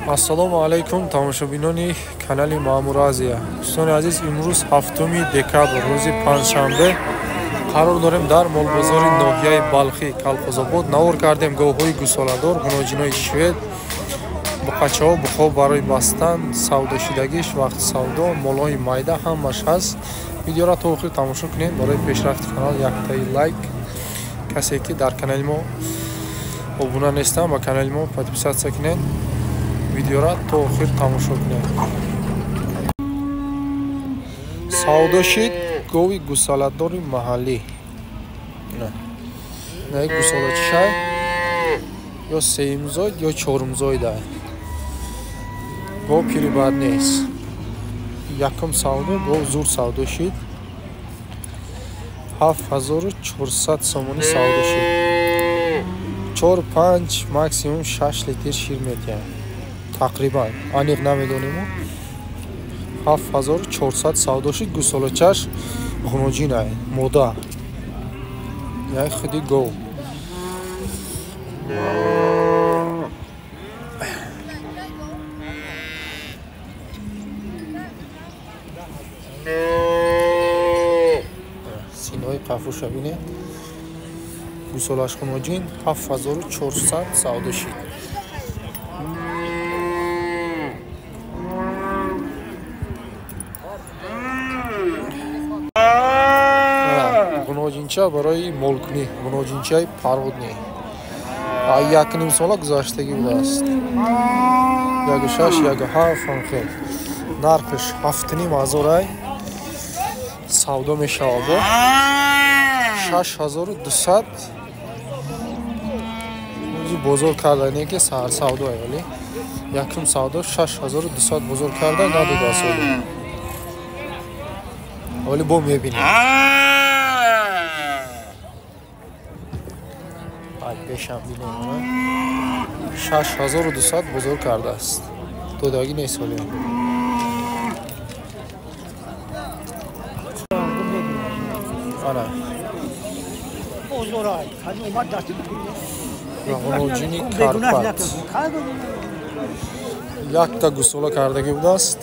Ассалому алайкум тамошобинони канали Маъмур Азия. Дӯстони азиз, имрӯз 7 декабр, рӯзи панҷшанбе, қарор дорем дар молбозори ноҳияи Балхӣ, Калхозобод. Навор кардем говҳои гусоладор, ғуноҷинои швед, буқачаҳо, буқҳо барои бастан, савдошидагиш, вақти савдо, молҳои майда ҳамаш ҳаст. Видеоро то охир тамошо кунед. Барои пешрафти канал яктаи лайк. Касе ки дар канали мо обуна нестанд, ба канали мо подписатсия кунед. Видеоро то охир тамошо кунед. Савдо шид гови гусаладори маҳаллӣ. На гусолачишай ё сеюмзоид ё чорумзоида. Гов пири бад нест. Якум савдо гов зур савдо шид. 7400 сомонӣ савдо шид. 4-5 максимум 6 литр шир метиҳад. Тақрибан аниқ намедонем. 7400 савдо шид. Гусолачаш ғуноҷинай, мода. Яй худи гов. Синои қафуша бинед. Гусолаш ғуноҷин 7400 савдо шид. Ғуноҷинча барои молкунӣ, ғуноҷинчаи парводнӣ. 1.5 сола гузаштагӣ будааст. 1.6, 1.7 ҳамхел. Нархш 7.5 ай савдо мешавад бо 6200. Рӯзи бозор карда не ки саҳар савдо ай, вале якум савдо 6200 бозор карда надодааст ҳоло. Вале бо мебинем. Пешам бинем, 6200 бозор кардааст. Додагӣ нест ҳоло. Ана ғуноҷини Карпат якта гусола кардагӣ будааст.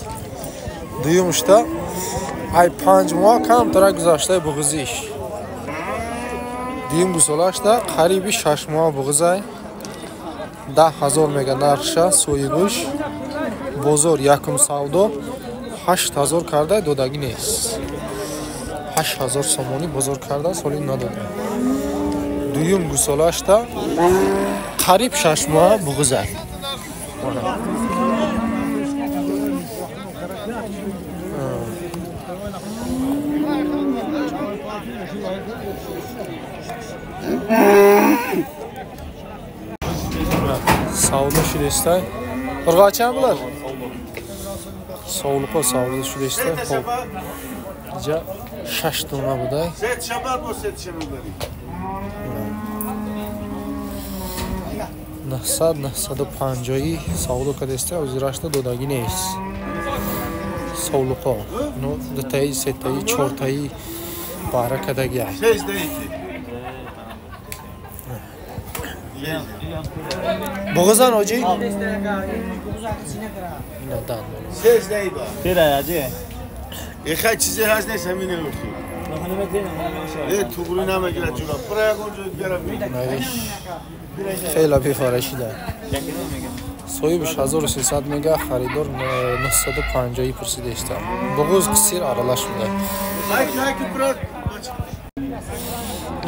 Дуюмушта ай 5 моҳ камтара гузаштаи буғизиш. Дуюм гусолашта қариби 6 моҳ буғизай. 10,000 мега нархша соҳибуш. Бозор якум савдо 8,000 карда додагӣ нест. 8,000 сомонӣ бозор карда соли надода. Дуюм гусолашта қариб 6 моҳ буғизай. Савдо шудестай. Урғачан булар? Совлуқо савдо шудестай. Хоб. Инҷа 6 дона будай. 900 950 савдо кардестай, ҳозирашта додагӣ нест. Совлуқо. Ино дутаи, сетаи, чортаи баҳра кардагӣ. Буғизан оҷи? Ина дан. Эхай чизе ҳаст нест ҳамине охи. Туғри намегирад ҷура. Пура ягон ҷой бирам. Хеле бефарашида. Соҳибаш 1300 мега, харидор 950 пурсидаиста. Буғиз қисир аралаш буда.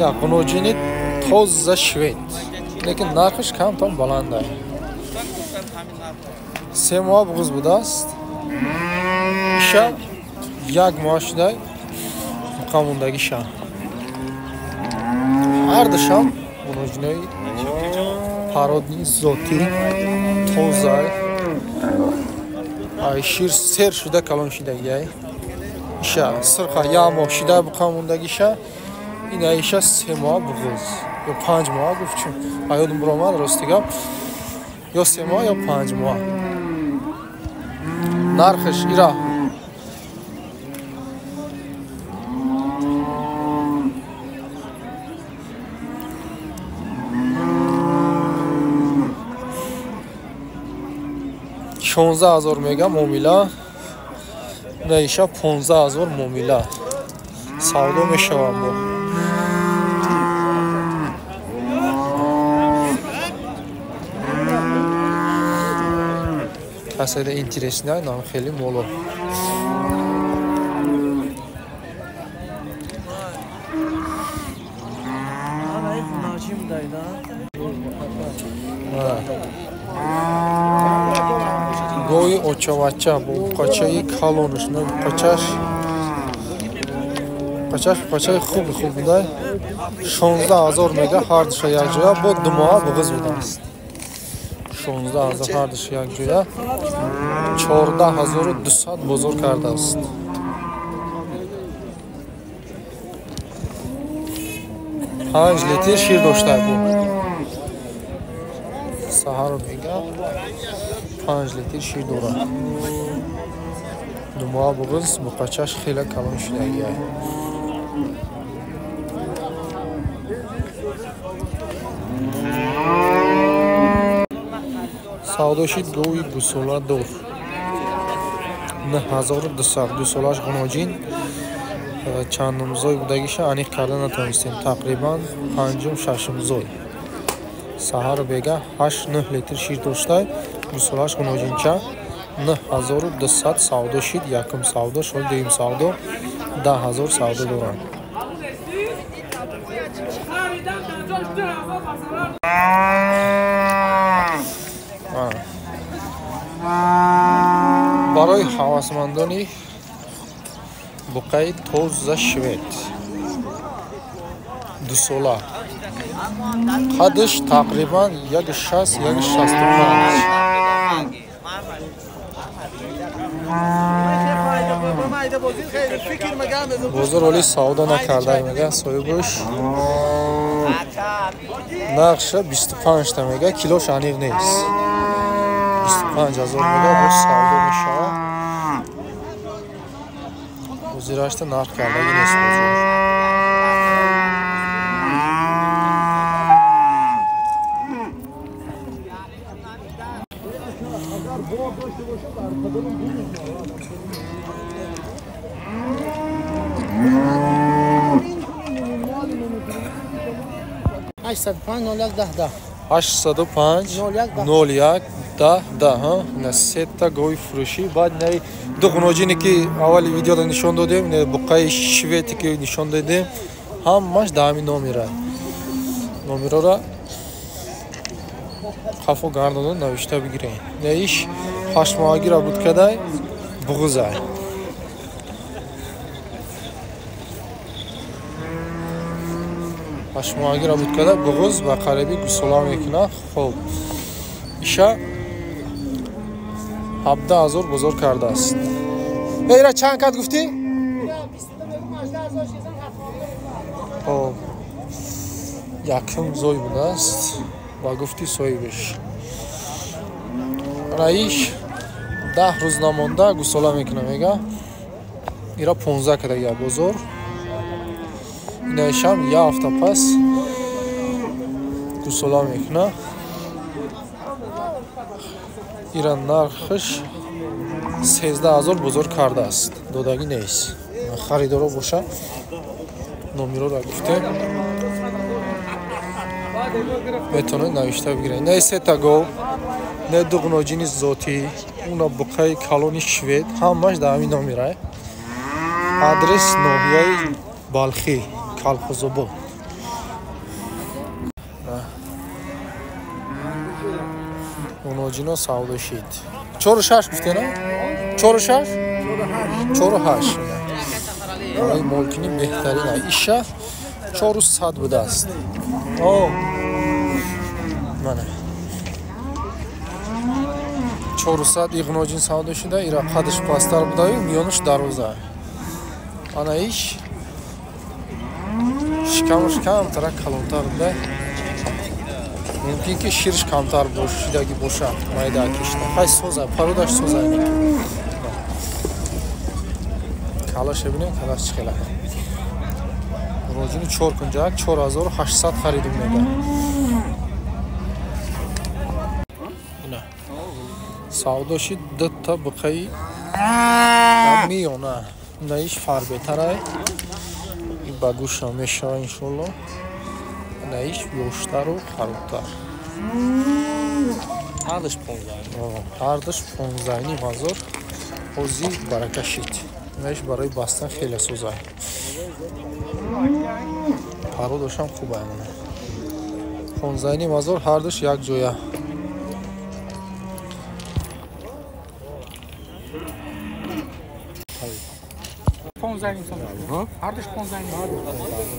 На, ғуноҷини тоза швед. Лекин нархш камтон баланд ай. 3 моҳ буғиз будааст. Иша 1 моҳ шудай муқамондагӣ ша. Ҳар душам ғуноҷинои пародни зотӣ тозай. Ай шир сер шуда калон шидагӣ ай. Иша сирха 1 моҳ шуда буқамондагӣ ша. Ин айша 3 моҳ буғиз. Ё 5 моҳ гуфт, чун аёдум буромад рости гап. Ё 3 моҳ ё 5 моҳ. Нархш ира 16 000 мега муомила. Наиша 15 000 муомила. Савдо мешавам бо. Касаде интересный нам хеле моло. Гови очавача бо буқачаи калонаш, на буқачаш буқачаи хуб хуб буда. 16 000 мега ҳардуша якҷоя, бо 2 моҳа буғиз будааст. 16 000 ҳардуша якҷоя, 14 200 бозор кардааст. 5 литр шир дошта бу. Саҳару мега 5 литр шир дорад. 2 моҳа буғиз, буқачаш хеле калон шудагиай. Савдо шид гови гусола дор. 9200, гусолааш ғуноҷин, чандумзой будагиша аниқ карда натавонистем. Тақрибан панҷум, шашумзой. Саҳару бега 8-9 литр шир дошта, гусолааш ғуноҷинча, 9200 савдо шид, якум савдо, шоли дуюм савдо 10 000 савдо доранд. Барои ҳавасмандони буқаи тоза швед 2 сола, қадш тақрибан 1,60, 1,65. Бозор оли савдо накарда мега соҳибаш. Нархша 25та мега, килош аниқ нест. 25 000 мега, боз савдо мешавад. Ҳозирашта нарх кардагӣ нест бозор. 805 01 10 10. 805 01 10 10. Ҳа, ина сета гови фурӯшӣ. Баъд инаи ду ғуноҷине ки аввали видеода нишон додем, ина буқаи швете ки нишон додем, ҳамаш дар ҳамин номера. Номерора қафо гардонда навишта бигирем. Иш 8 моҳагира буд кадай, буғузай. 8 моҳагира буд када, буғуз, ба қариби гусола мекунад. Хоб, иша 17 000 бозор кардааст. Ира чанд кад гуфтӣ? Хоб, якум зой будааст ба гуфти соҳибаш. Раиш 10 рӯз намонда гусола мекунад мега. Ира 15 кадагия бозор. Инаишам як ҳафта пас гусола мекунад. Ира нархаш 13 000 бозор кардааст, додагӣ нест. Харидоро боша, номерора гуфтем, метавонед навишта бигиред. Не сета гов, не ду ғуноҷини зотӣ, уна буқаи калони швед, ҳамаш дар ҳамин номера. Адрес ноҳияи Балхӣ, Калхозобод. Ғуноҷино савдо шид. Чору шаш гуфтена, чору шаш, чору ҳашт. Барои молкини беҳтарина. Иша 400 будааст. О, мана 400 иғноҷин савдо шуда. Ира қадш пасттар будаю, миёнаш дароза. Ана иш шикамаш камтарак калонтар буда, мумкин ки ширш камтар шидагӣ бошад, майда кишта. Хай, соза, пародаш соза. Калаша бинем, калаш чӣ хела. Роҷини чор кунҷак 4800 харидим мега. Ина Савдо шид дута буқаи миёна. Наиш фарбетарай. И ба гӯша мешава иншолло. Наиш ёштару харобтар. Ҳардуш 15. Ҳардуш 15,5 ҳазор. Ҳозир барака шид. Наиш барои бастан хеле созай. Пародошам хуб аймона. 15,5 ҳазор ҳардуш як ҷоя. Ҳардуш 15,5.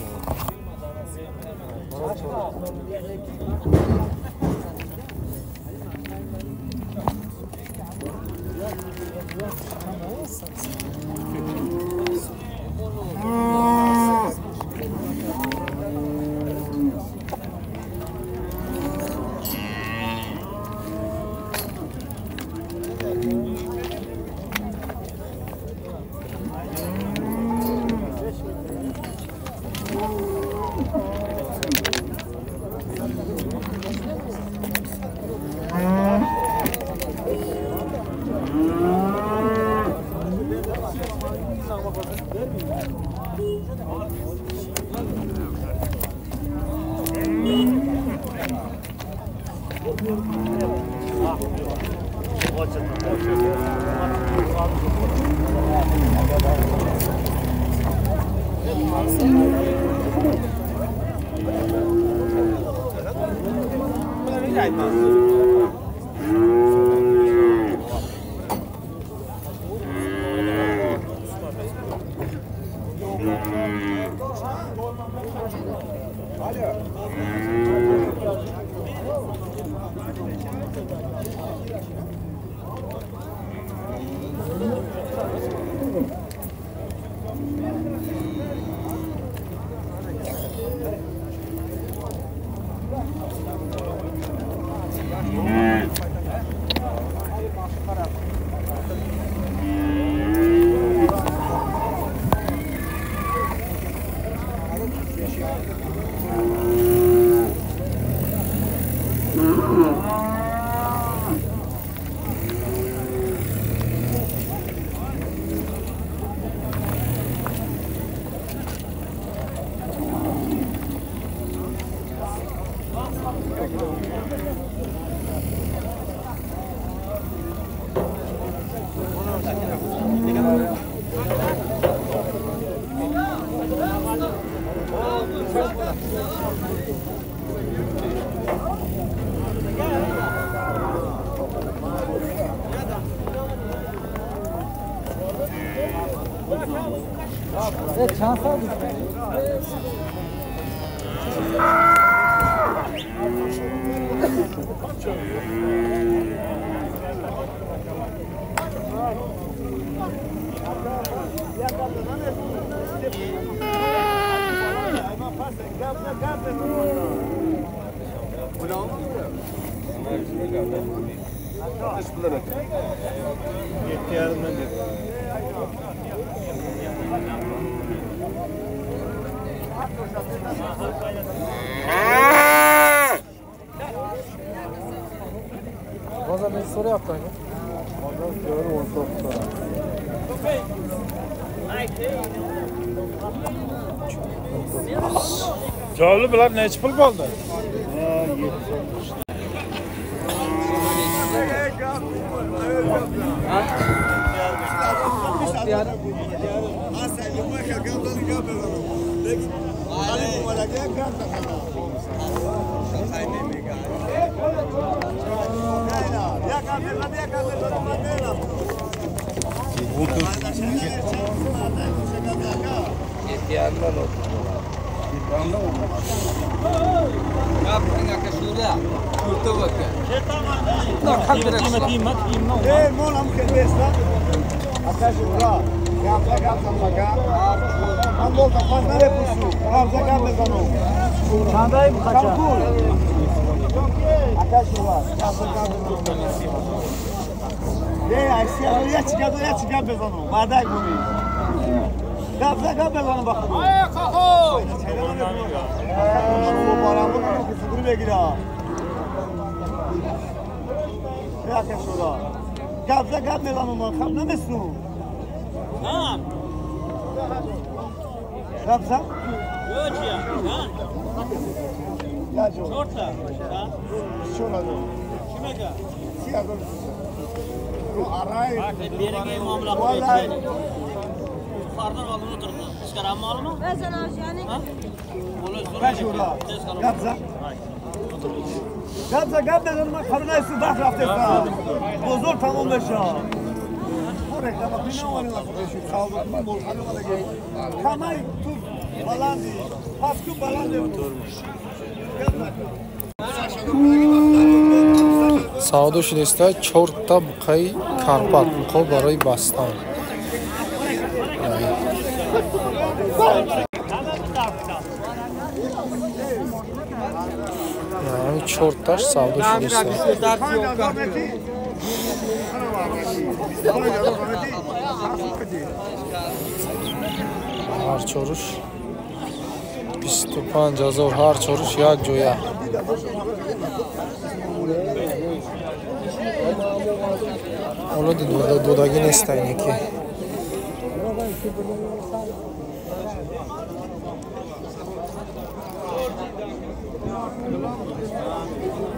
Базар nechi so'rayapti aka? Bozor to'g'ri 19 so'rayapti. Joli bular nechi pul bo'ldi? Гап за гап мезанам, хаб намесу. Гап за? Гап за гап мезанам, хаб намесу, вақт рафтеста. Бозор тамом мешавад. Савдо шудааста чорта буқаи карпат, буқо барои бастан. Чорташ савдо шудааста. Ҳар чоруш 25 000, ҳар чоруш як ҷоя. Олоди додагӣ неста инеки.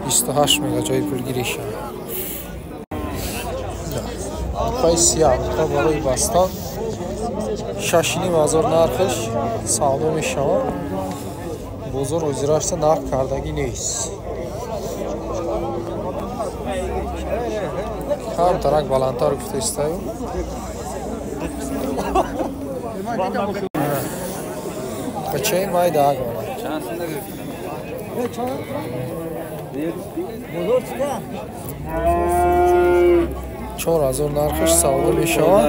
Бисту ҳашт мега ҷои пулгириша. Буқаи сиёҳ, буқа барои бастан 6 500 нархаш савдо мешавад. Бозор ҳозирашта нарх кардагӣ нест. Камтарак баландтар гуфтаистаю. Качаи майда агона. 4000 нархаш савдо мешавад.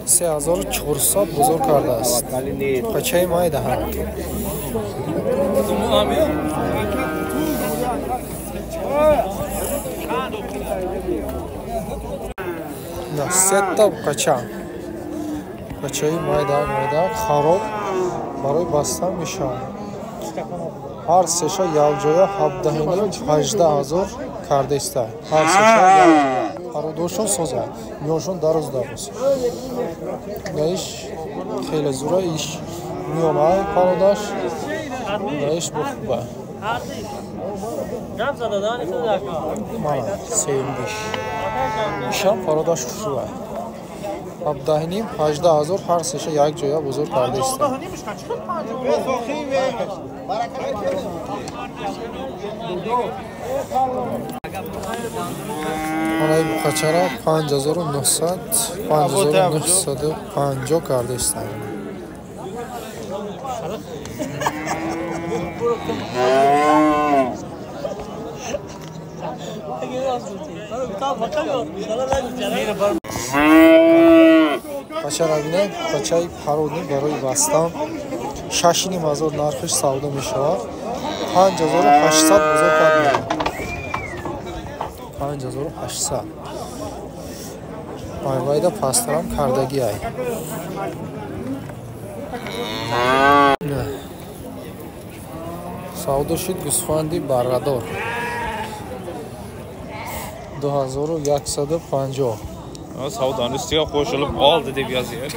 3400 бозор кардааст. Қачаи майда ҳам. На сета қача. Қачаи майда майда хароб барои бастан мешавад. Ҳар сеша якҷоя 17 18 000 кардааста. Ҳар сеша якҷоя. Пародошон соза, миёншон дароз дароз. Наиш хеле зура, иш миёнаи пародаш, наиш бо хуба. Мана сеюмгиш. Ишам пародаш хушрӯа. 17 5 8000 ҳар сеша як ҷоя бозор кардааста. Манаи буқачара 5900 5950 кардааста. Бачара бинед, бачаи пародни барои бастан 6 500 нархиш савдо мешавад. 5800 бозор кард. 5800. Майвайда пасттарам кардагӣ ай. Савдо шуд гӯсфанди баррадор. 2150. Savdoni ustiga qo'shilib oldi deb yozyapti.